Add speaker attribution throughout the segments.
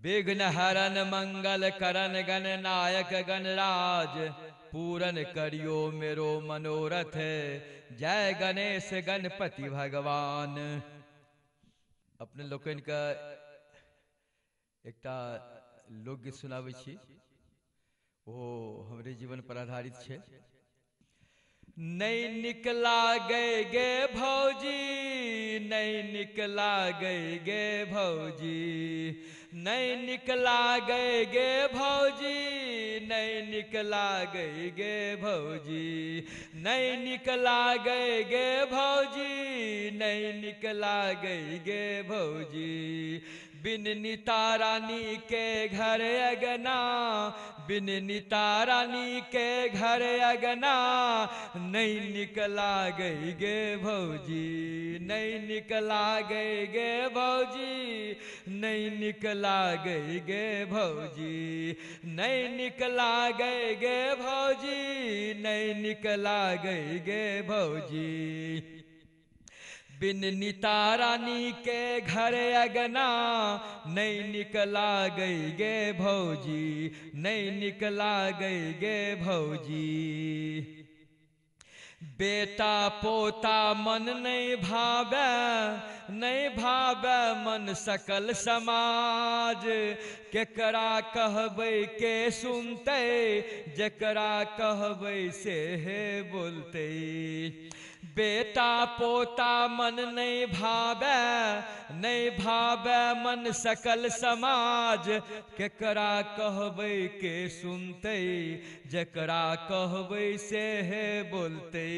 Speaker 1: विघ्न हरन मंगल करन गणनायक गणराज, पूरन करियो मेरो मनोरथ, जय गणेश गणपति भगवान। अपने लोकनि के एकटा लोकगीत सुनाबै छी, ओ हमरे जीवन पर आधारित छै। नहीं निकला गए गे भौजी, नहीं निकला गए गे भौजी, नहीं निकला गए गे भौजी, नहीं निकला गए गे भौजी, नहीं निकला गए गे भौजी, नहीं निकला गए गे भौजी। बिन नीता रानी के घर अगना, बिन नीता रानी के घर अगना, नहीं निकला गई गे भौजी, नहीं निकला गई गे भौजी, नहीं निकला गई गे भौजी, नहीं निकला गई गे भौजी, नहीं निकला गई गे भौजी। बिन नीता रानी के घर अगना, नहीं निकला गई गे भौजी, नहीं निकला गई गे भौजी। बेटा पोता मन नहीं भावे, नहीं भावे मन सकल समाज, केकरा कहबै के सुनतै, जकरा कहबै से हे बोलतै। बेटा पोता मन नहीं भावे, नहीं भावे मन सकल समाज, केकरा कहबै के सुनतै, जकरा कहबै से हे बोलतै,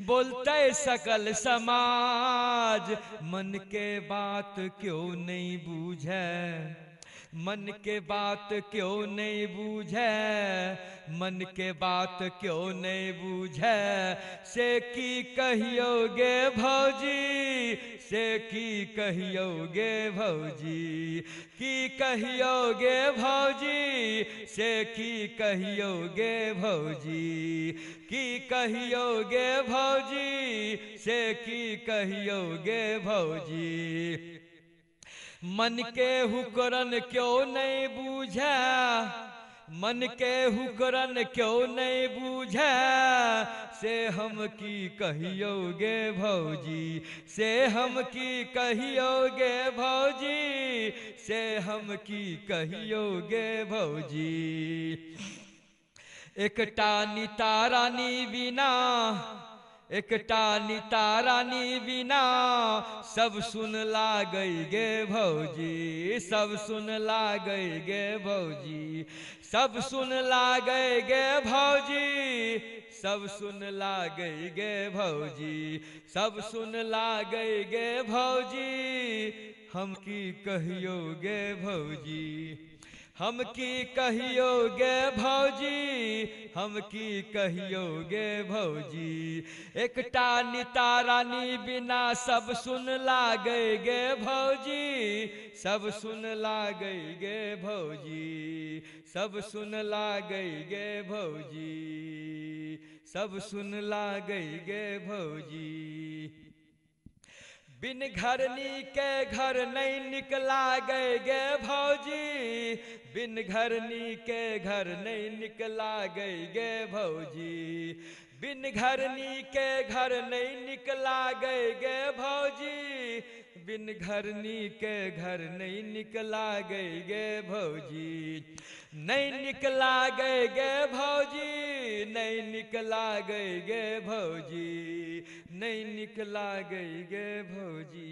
Speaker 1: बोलतै सकल समाज। मन के बात क्यों नहीं बूझे, मन के बात क्यों नहीं बूझे, मन के बात क्यों नहीं बूझे, से की कहियोगे भौजी, से की कहियोगे भौजी, की कहियोगे भौजी, से की कहियोगे भौजी, की कहियोगे भौजी, से की कहियोगे भौजी। मन के हुकरन क्यों नहीं बूझे, मन के हुकरन क्यों नहीं बूझे, से हम की कहियोगे भौजी, से हम की कहियोगे भौजी, से हम की कहियोगे भौजी। एकटा नीता रानी बिना, एकटा नीता रानी बिना, सब सुन लागै गे भौजी, सब सुन लागै गे भौजी, सब सुन लागै गे भौजी, सब सुन लागै गे भौजी, सब सुन लागै गे भौजी। हम की कहियोगे भौजी, हम की कहियोगे भौजी, हम की कहियोगे भौजी। एकटा नीता रानी बिना सब सुन लागै गे भौजी, सब सुन लागै गे भौजी, सब सुन लागै गे भौजी, सब सुन लागै गे भौजी। बिन घरनी के घर नहीं निकला गए गे भौजी, बिन घरनी के घर नहीं निकला गए गे भौजी, बिन घरनी के घर नहीं निकला गए गे भौजी, बिन घरनी के घर नहीं निकला गए गे भौजी, नहीं निकला गए गे भौजी, नहीं निकला गए गे भौजी, नहीं निकला गए गे भौजी,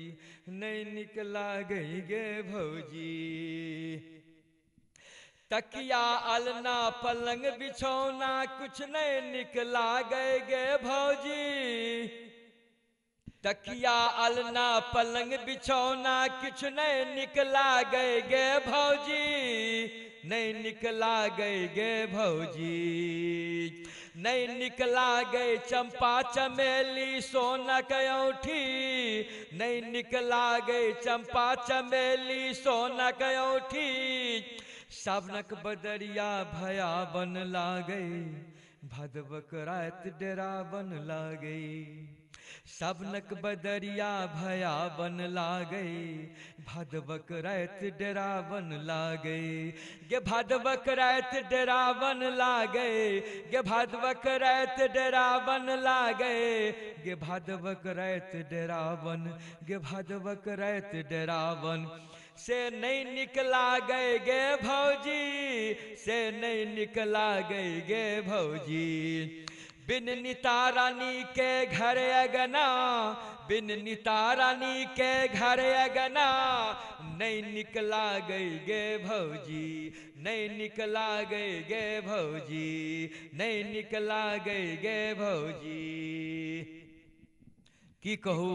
Speaker 1: नहीं निकला गए गे भौजी। तकिया अलना पलंग बिछौना कुछ नहीं निकला गए गे भौजी, तकिया अलना पलंग बिछौना कुछ नहीं निकला गए गे भौजी, नहीं निकला गए गे भौजी, नहीं निकला गए चंपा चमेली सोना के औंठी, नहीं निकला गए चंपा चमेली सोना के औंठी। सावनक बदरिया भया बन लागई, भदवक रात डेरा बन लागई। सबनक बदरिया भयावन लागै, भादवक राति डरावन लागै। गे भादवक राति डरावन लागै, गे भादवक राति डरावन लागै, गे भादवक राति डरावन, गे भादवक राति डरावन। से नहीं निक लागै गे भौजी, से नहीं निक लागै गे भौजी। बिन नीता रानी के घर अगना, बिन नीता रानी के घर अगना, नहीं निक लागै गे भौजी, नहीं निक लागै गे भौजी, नहीं निक लागै गे भौजी। की कहू,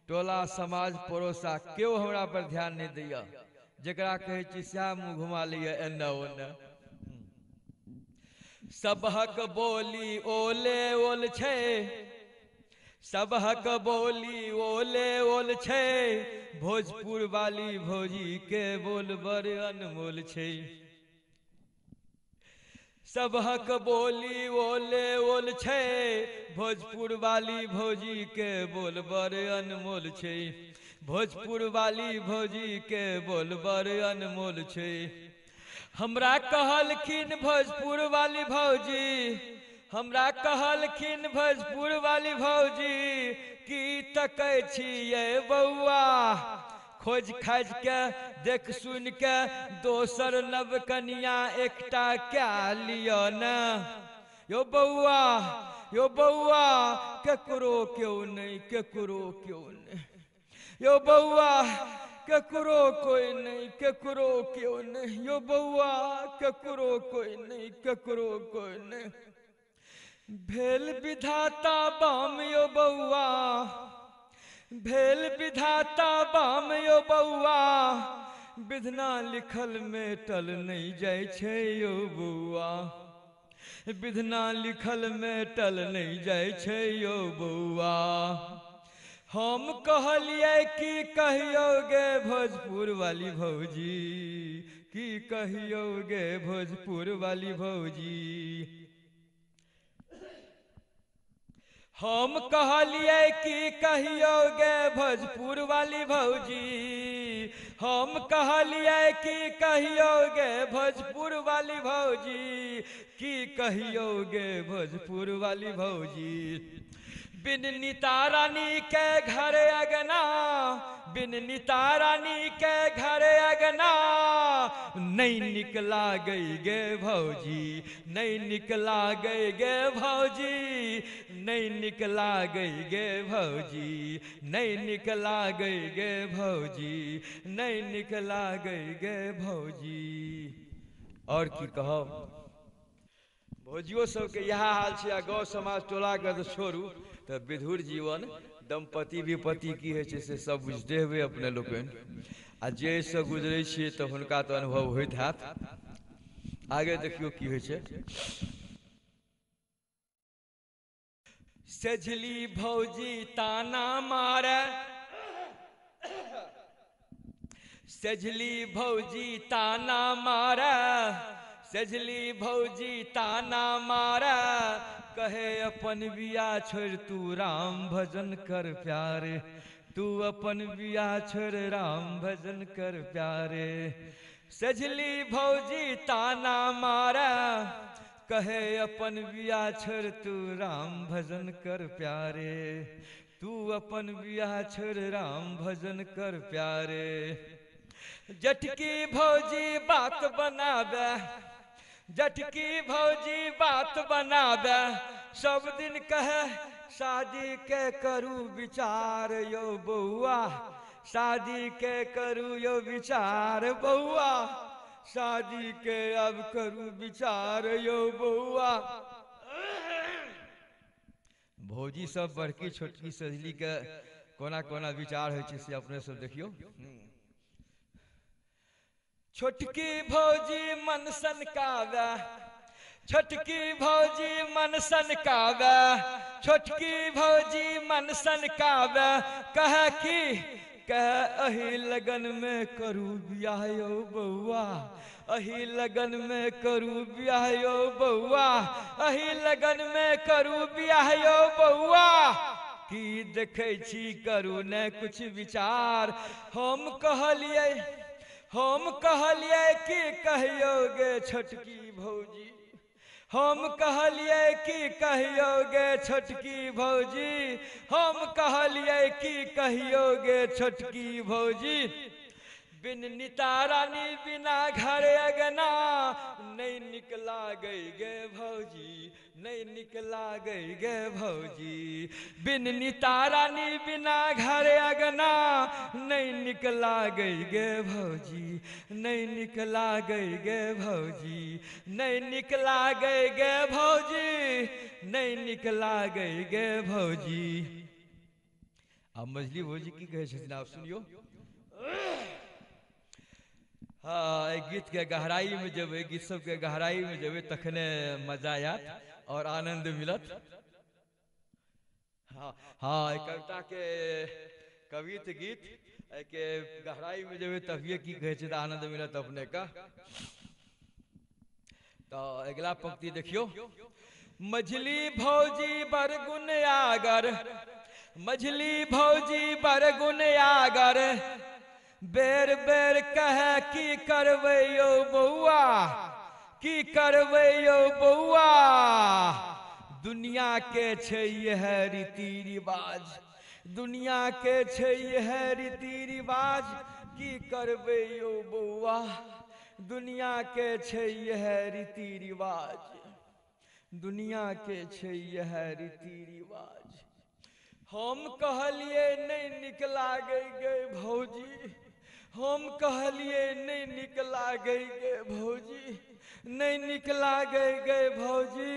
Speaker 1: टोला समाज पड़ोसा केओ हमरा पर ध्यान नहीं दैया, जकरा कहै छी सएह मुँह घुमा लैया एन्ने ओन्ने। सबहक बोली ओले ओल छै, सबहक बोली ओले ओल छै, भोजपुर वाली भौजी के बोल बड़ अनमोल छै। सबहक बोली ओले ओल छै, भोजपुर वाली भौजी के बोल बड़ अनमोल छै, भोजपुर वाली भौजी के बोल बड़ अनमोल छै। हमरा कहलखिन भोजपुर वाली भौजी, हमरा कहलखिन भोजपुर वाली भौजी, की तकै छियै बौआ, खोज खाज के देख सुन के दोसर नव कनिया एकटा क्या लिअ ने। यो बौआ, यो बौआ, केकरो केओ नहीं, केकरो केओ नहीं, यो बौआ केकरो कोई नहीं, केकरो केओ नहीं, यो बौआ केकरो कोई नहीं, केकरो कोई नहीं। भेल विधाता बाम यो बौआ, भेल विधाता बाम यो बौआ, विधना लिखल मेटल नहीं जाइ छै यो बौआ, विधना लिखल मेटल नहीं जाइ छै यो बौआ। हम कहलियै की कहियौ गे भोजपुर वाली भौजी, की कहियौ गे भोजपुर वाली भौजी। हम कहलियै की कहियौ गे भोजपुर वाली भौजी, हम कहलियै की कहियौ गे भोजपुर वाली भौजी, की कहियौ गे भोजपुर वाली भौजी। बिन नीता रानी के घर अगना, बिन नीता रानी के घर अगना, नहीं निक लागै गे भौजी, नहीं निक लागै गे भौजी, नहीं निक लागै गे भौजी, नहीं निक लागै गे भौजी, नहीं निक लागै गे भौजी। और की कहब, भौजियो सबके इएह हाल छै। आ गाँव समाज टोलाके तऽ छोड़ू, तऽ विधुर जीवन दंपति विपत्ति की होइ छै से सब बुझते हेबै अपने लोकनि, आ जे एहिसँ गुजरै छियै तऽ हुनका तऽ अनुभव होइत हैत। आगे देखियौ की होइ छै। सेझली भौजी ताना मारे, सेझली भौजी ताना मारे, सेझली भौजी ताना मारे, कहे अपन बिया छोड़ तू राम भजन कर प्यारे, तू अपन बिया छोड़ राम भजन कर प्यारे। सेझली भौजी ताना मारे, कहे अपन बिया छोड़ तू राम भजन कर प्यारे, तू अपन बिया छोड़ राम भजन कर प्यारे। जटकी भौजी बात बनावे, जटकी भौजी बात बनावे, सब दिन कहे शादी के करू विचार यो बौआ, शादी के करू यो विचार बौआ, शादी के अब करू विचार यो बौआ। भौजी सब बड़की छोटकी सजली के कोना कोना विचार होइ छै से अपने सब देखियौ। छोटकी भौजी मन सनकावे, छोटकी भौजी मन सनकावे, छोटकी भौजी मन सनकावे, कहे की कहे अही लगन में करू बियाह यो बौआ, अही लगन में करू बियाह यो बौआ, अही लगन में करू बियाह यो बौआ। की देखै छी करू ने कुछ विचार। हम कहलियै की कहियो गे छोटकी भौजी, हम कहलियै की कहियो गे छोटकी भौजी, हम कहलियै की कहियो गे छोटकी भौजी, बिन निता रानी बिना घर अगना नहीं निक लागै गे भौजी, नहीं निक लागै गे भौजी, बिन निता रानी बिना घर अगना नहीं निक लागै गे भौजी, नहीं निक लागै गे भौजी, नहीं निक लागै गे भौजी, नहीं निक लागै गे भौजी। आ मझली भौजी की कहै छथिन आब सुनियो। हाँ, एहि गीत के गहराई में जेबै, गीत सबके गहराई में जेबै तखने मजा आयत और आनंद मिलत। हाँ हाँ, कविता के कवित गीत के गहराई में जेबै तभिए की कहै छै आनंद मिलत अपने का। तो अगला पंक्ति देखियो। मझली भौजी बरगुन आगर, मझली भौजी बरगुन आगर, बेर बेर कहे की करबै यौ बौआ, की करबै यौ बौआ, दुनिया के छै यह रीति रिवाज, दुनिया के छै यह रीति रिवाज, की करबै यौ बौआ, दुनिया के छै यह रीति रिवाज, दुनिया के छै यह रीति रिवाज। हम कहलियै नहि निक लागै गे भौजी, हम कहलियै नहि निक लागै गे भौजी, नहि निक लागै गे भौजी,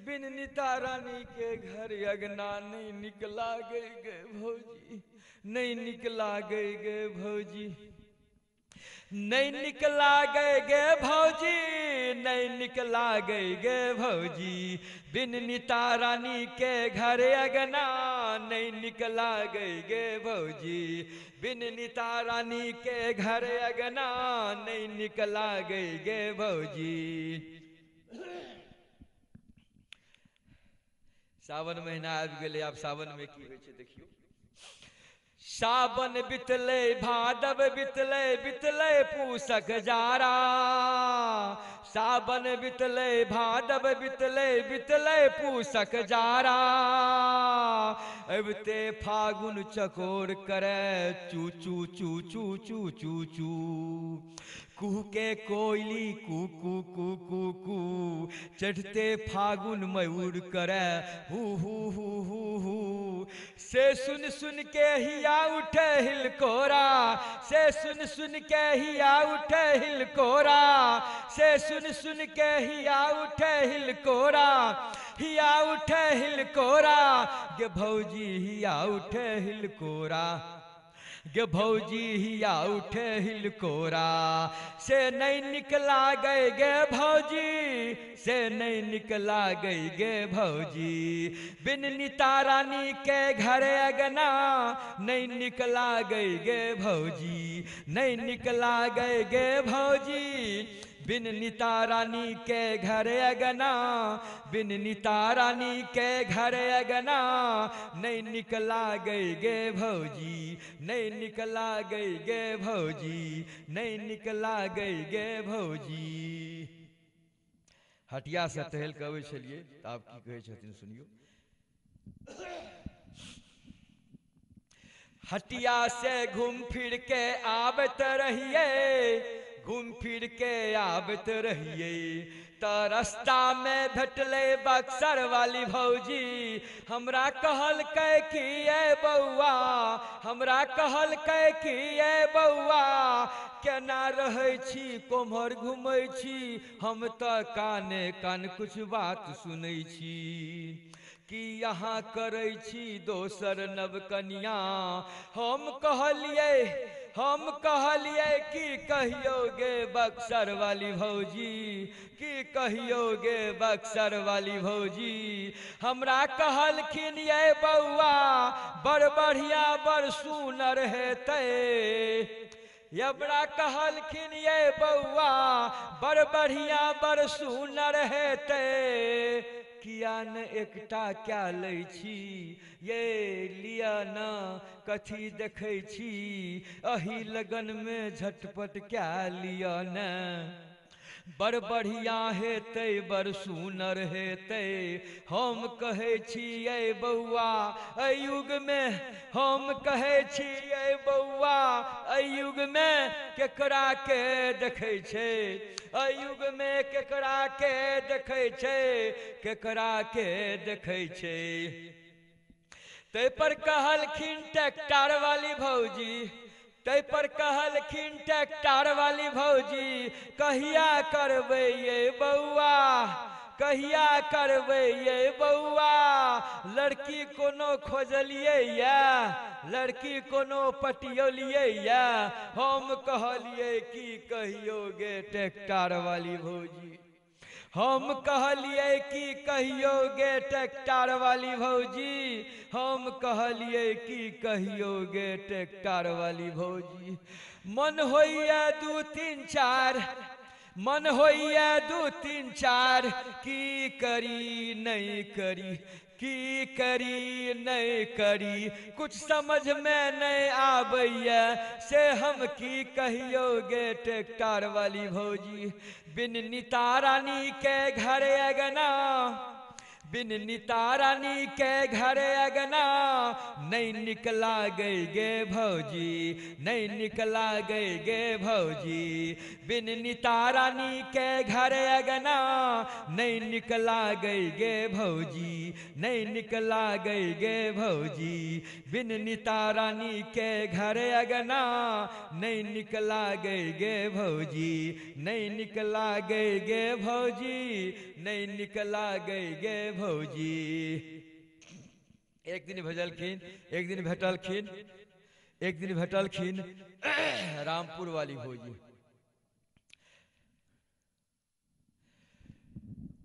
Speaker 1: बिन निता रानी के घर अगना नहि निक लागै गे भौजी, नहि निक लागै गे भौजी, नहीं निक लागै गे भौजी, नहीं निक लागै गे भौजी, बिन निता रानी के घर अगना नहीं निक लागै गे भौजी, बिन निता रानी के घर अगना नहीं निक लागै गे भौजी। सावन महीना आबि गेलै, आब सावन में की होइ छै देखियौ। सावन बितले भादव बितले बितले पूसक जारा, सावन बितले भादव बितले बितले पूसक जारा, अबते फागुन चकोर करे चू चू चू चू चू चू चू, कुहू के कोयली कू कू कू कू कू, चढ़ते फागुन मयूर करे हू हू हू हू हू, से सुन सुन के हिया उठे हिलकोरा, से सुन सुन के हिया उठे हिलकोरा, से सुन सुन के हिया उठे हिलकोरा, हिया उठे हिलकोरा गे भौजी, हिया उठे हिलकोरा गे भौजी, हिया उठे हिलकोरा, से नहीं निक लागै गे भौजी, से नहीं निक लागै गे भौजी, बिन निता रानी के घर अगना नहीं निक लागै गे भौजी, नहीं निक लागै गे भौजी, बिन निता रानी के घर अगना, बिन निता रानी के घर अगना नहीं निक लागै गे भौजी, नहीं निक लागै गे भौजी, नहीं निक लागै गे भौजी। हटिया से टहल के अबै छलियै तऽ आब की कहै छथिन सुनियौ। हटिया से घूम फिर के आबैत रहियै, घूम फिर के आबैत रहियै, त रास्ता में भेटलै बक्सर वाली भौजी, हमरा कहलकै कि ये बौआ, हमरा कहलकै कि ये बौआ, केना रहै छी कोम्हर घुमै छी, हम तऽ काने कान कुछ बात सुनै छी, कि यहाँ करै छी दोसर नवकनिया। हम कहलियै की कहियो गे बक्सर वाली भौजी, की कहियो गे बक्सर वाली भौजी, हमरा कहलखिन ये बौआ बड़ बढ़िया बड़ सुनर हेतै, हमरा कहलखिन ये बौआ बड़ बढ़िया बड़ सुनर हेतै, किया ने एकटा क्या लै छी ये लिया ना कथी देखै छी अही लगन में झटपट क्या लिया ने। बड़ बढ़िया हेतै बड़ सुनर हेतै हम कहै छियै बौआ एहि युग में, हम कहै छियै बौआ एहि युग में केकरा के देखै छै, एहि युग में केकरा के देखै छै, केकरा के देखै छै। तै पर कहलखिन ट्रैक्टर वाली भौजी, तै पर कहलखिन ट्रैक्टर वाली भौजी कहिया करबै ये बौआ, कहिया करबै ये बौआ, लड़की कोनो खोजलियै या, लड़की कोनो पटियलियै या। हम कहलियै की कहियो गे ट्रैक्टर वाली भौजी, हम कहलियै की कहियो गे ट्रैक्टर वाली भौजी, हम कहलियै की कहियो गे ट्रैक्टर वाली भौजी। मन होइया 2 3 4, मन होइया 2 3 4, की करी नहीं करी, की करी नहीं करी, कुछ समझ में नहीं आबैया से हम की कहियो गे ट्रैक्टर वाली भौजी। बिन नीता रानी के घर अगना, बिन नीता रानी के घर अगना नहीं निकला गई गे भौजी, नहीं निकला गई गे भौजी। बिन नीता रानी के घर अगना नहीं निकला गई गे भौजी, नहीं निकला गई गे भौजी। बिन नीता रानी के घर अगना नहीं निकला गई गे भौजी, नहीं निकला गई गे भौजी, नहीं निकला गई गे भौजी। एक दिन भेजलखिन, एक दिन भेटलखिन, एक दिन भेटलखिन रामपुर वाली भौजी।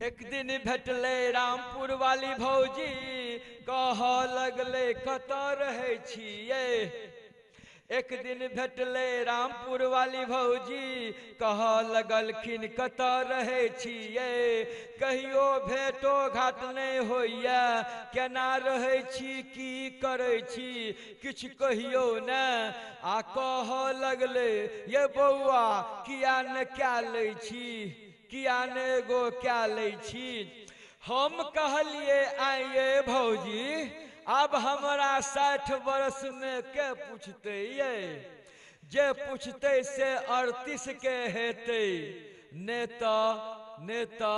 Speaker 1: एक दिन भेटलै रामपुर वाली भौजी, कह लगलै कतऽ रहै छियै। एक दिन भेटलै रामपुर वाली भौजी, कह लगलखिन कतऽ रहै छियै, कहियो भेटो घाट नहि होइया, केना रहै छी की करै छी किछु कहियो ने। आ कह लगलै ये बौआ किया ने क्या लै छी, किया ने एगो क्या लै छी। हम कहलियै आइये भौजी अब हमरा 60 वर्ष में के पूछते ये, जे पूछते से 38 के हेतै। नेता नेता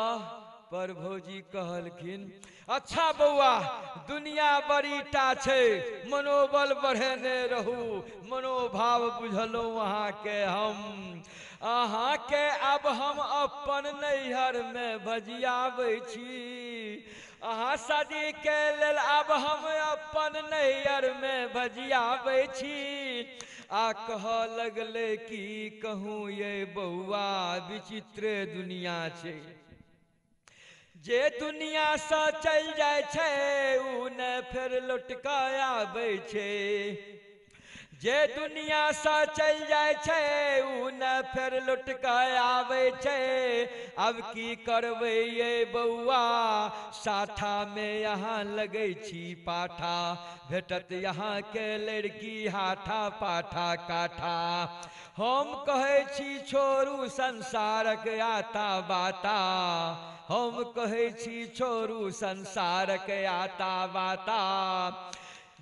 Speaker 1: पर भौजी कहलखिन अच्छा बौआ दुनिया बड़ी टा छै, मनोबल बढ़ेने रहू, मनोभाव बुझलहुँ अहाँके हम, अहाँके अब हम अपन नैहर में भजियाबै छी, अहाँ शादी के लेल अब हम अपन नैहर में भजियाबै छी। आ कह लगलै की कहूँ ये बौआ विचित्र दुनिया छै, जे दुनिया से चल जाइ छै उ ने फेर लौट कऽ आबै छै, जे दुनिया से चल जाइ छै उ ने फेर लौट कऽ आबै छै। अब की करबै ये बौआ साठा में यहाँ लगै छी पाठा, भेटत यहाँ के लड़की हाठा पाठा काठा। हम कहै छी छोड़ू संसारक आता बाता, हम कहै छी छोड़ू संसारक आता बाता,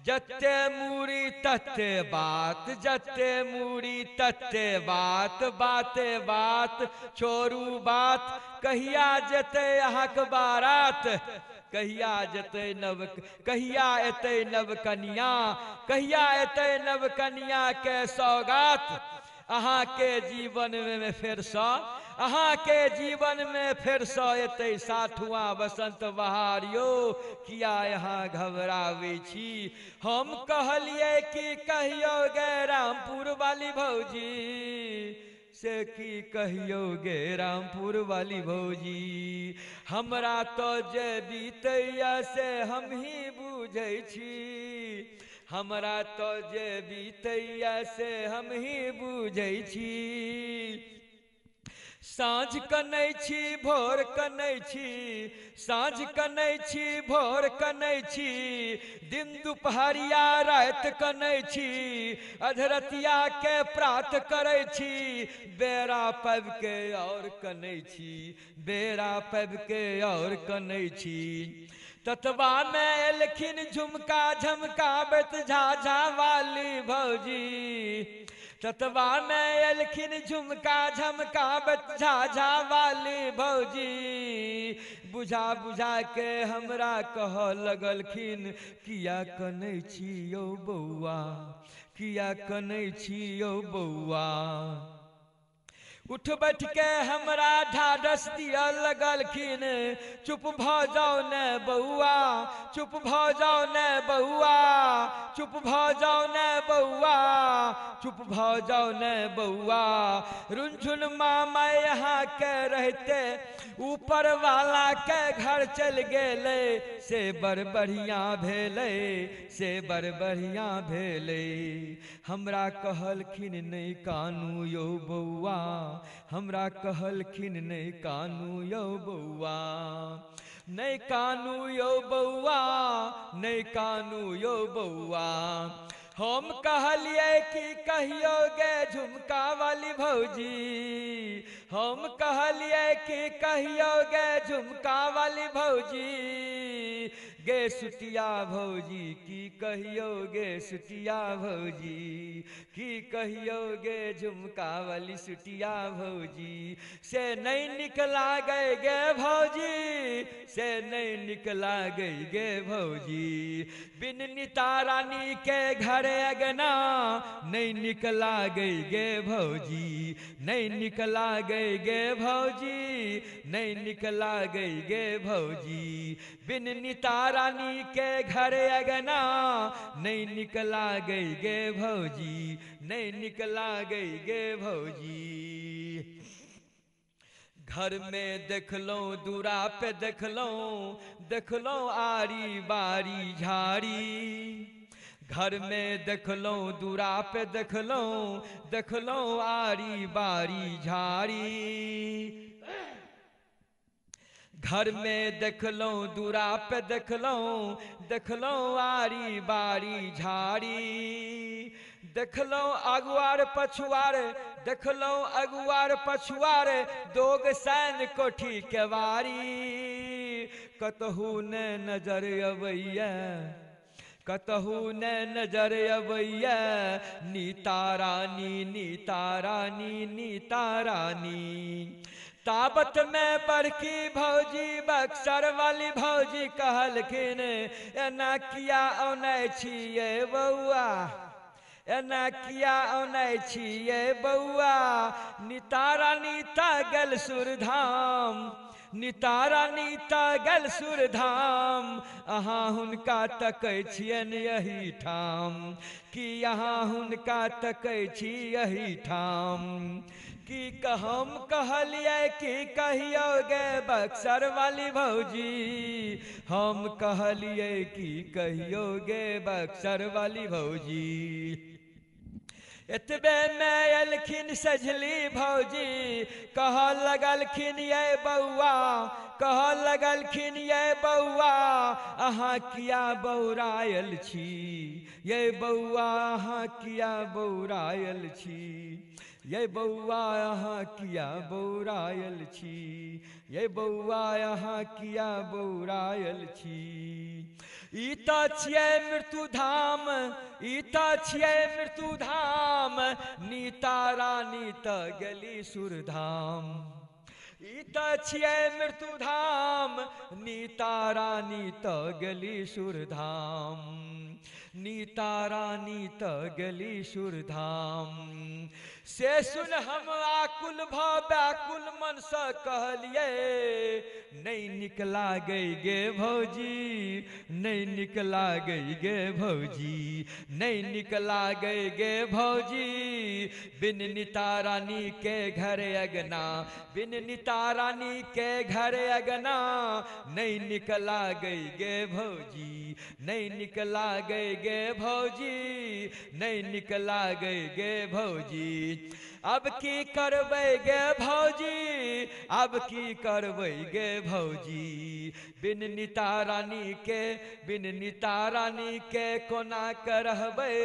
Speaker 1: जत्ते मूरी तत्ते बात, जत्ते मूरी तत्ते बात, बाते बात छोड़ू बात, कहिया जेतै अहाँक बारात, कहिया जेतै नव, कहिया एतै नव कनिया, कहिया एतै नव कनिया के सौगात। अहाँ के जीवन में फेरसँ, अहाँ के जीवन में फेरसँ एतै साठुआ बसंत बहार यौ, किया यहाँ घबराबै छी। हम कहलियै कि कहियो गे रामपुर वाली भौजी, से की कहियो गे रामपुर वाली भौजी, हमरा तो जे बीतैया से हम ही बुझै छी, हमरा तो जे बीतैया से हम ही बुझै छी। साँझ कनै छी भोर कनै छी, साँझ कनै छी भोर कनै छी, दिन दुपहरिया राति कनै छी, अधरतिया के प्रात करै छी, बेरा पाबि के और कनै छी, बेरा पाबि के और कनै छी। ततबा में एलखिन झुमका झमकाबैत झाझा वाली भौजी, ततबा में एलखिन झुमका झमकाबैत झाझा वाली भौजी, बुझा बुझा के हमरा कह लगलखिन किया कनै छी यौ बौआ, किया कनै छी यौ बौआ। उठ बैठ के हमरा ढाढ़स दिया लगलखिन, चुप भऽ जाउ ने बौआ, चुप भऽ जाउ ने बौआ, चुप भऽ जाउ ने बौआ, चुप भऽ जाउ ने बौआ। रुनझुन मामा यहाँ के रहते ऊपर वाला के घर चल गेलै, से बड़ बढ़िया भेलै, से बड़ बढ़िया भेलै। हमरा कहलखिन नहि कानू यौ बौआ, हमरा कहलखिन नहि कानू यौ बौआ, नहि कानू यौ बौआ, नहि कानू यौ बौआ। हम कहलियै कि कहियो गे झुमका वाली भौजी, हम कहलियै कि कहियो गे झुमका वाली भौजी, गे सुतिया भौजी की कहियो गे सुतिया भौजी, की कहियो गे झुमका वाली सुतिया भौजी, से नहीं निक लागै गे भौजी, से नहीं निक लागै गे भौजी। बिन नीता रानी के घर अगना नहीं निक लागै गे भौजी, नहीं निक लागै गे भौजी, नहीं निक लागै गे भौजी। बिन नीता रानी के घर अगना नहीं निक लागै गे भौजी, नहीं निक लागै गे भौजी। घर में देखलहुँ दूरा पे देखलहुँ, देखलहुँ आरी बारी झाड़ी, घर में देखलहुँ दूरा पे देखलहुँ, देखलहुँ आरी बारी झाड़ी, घर में देखलहुँ दूरा पे देखलहुँ, देखलहुँ आरी बारी झाड़ी, देखलहुँ अगुआर पछुआर, देखलहुँ अगुआर पछुआर, दोग सैन कोठी केवारी, कतहु ने नजर अबैया, कतहु ने नजर अबैया, नीता रानी नीता रानी नीता रानी। ताबत में बड़की भौजी बक्सर वाली भौजी कहलखिन एना किया औनै छियै बौआ, एना किया औनै छियै बौआ, नीता रानी त गेल सुरधाम, नीता रानी त गेल सुरधाम, अहाँ हुनका तकै छियनि एहि ठाम, कि अहाँ हुनका तकै छी एहि ठाम। की हम कहलियै कि कहियो गे बक्सर वाली भौजी, हम कहलियै कि कहियो गे बक्सर वाली भौजी। एतबे में एलखिन सझली भौजी, कह लगलखिन ये बौआ, कह लगलखिन ये बौआ, अहाँ किया बौरायल छी, ये बौआ अहाँ किया बौरायल छी, ये बौआ अहाँ किया बौरायल छी, ये बौआ अहाँ किया बौरायल छी। ई तऽ छियै मृत्यु धाम, ई तऽ छियै मृत्यु धाम, नीता रानी तऽ गेली सुरधाम, ई तऽ छियै मृत्यु धाम, नीता रानी तऽ गेली सुरधाम, नीता रानी तऽ गेली सुरधाम। से सुन हम आकुल भऽ व्याकुल मनसँ कहलियै, नहि निक लागै गे भौजी, नहि निक लागै गे भौजी, नहि निक लागै गे भौजी, बिन नीता रानी के घर अगना, बिन नीता रानी के घर अगना, नहि निक लागै गे भौजी, नहि निक लागै गे भौजी, नहि नीक लागै गे भौजी। अब की करबै गे भौजी, अब की करबै गे भौजी, बिन नीता रानी के, बिन नीता रानी के कोना करहबै,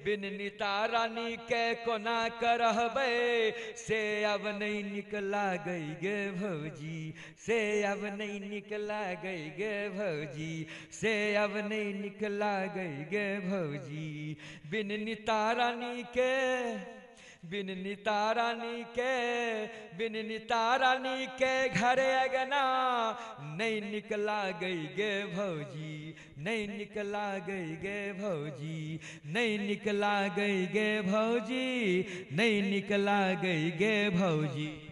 Speaker 1: बिन नीता रानी के कोना करहबै, से अब नहि नीक लागै गे भौजी, से अब नहि नीक लागै गे भौजी, से अब नहि नीक लागै गे भौजी। बिन नीता रानी के, बिन नीता रानी के, बिन नीता रानी के घर अगना नहि नीक लागै गे भौजी, नहि नीक लागै गे भौजी, नहि नीक लागै गे भौजी, नहि नीक लागै गे भौजी।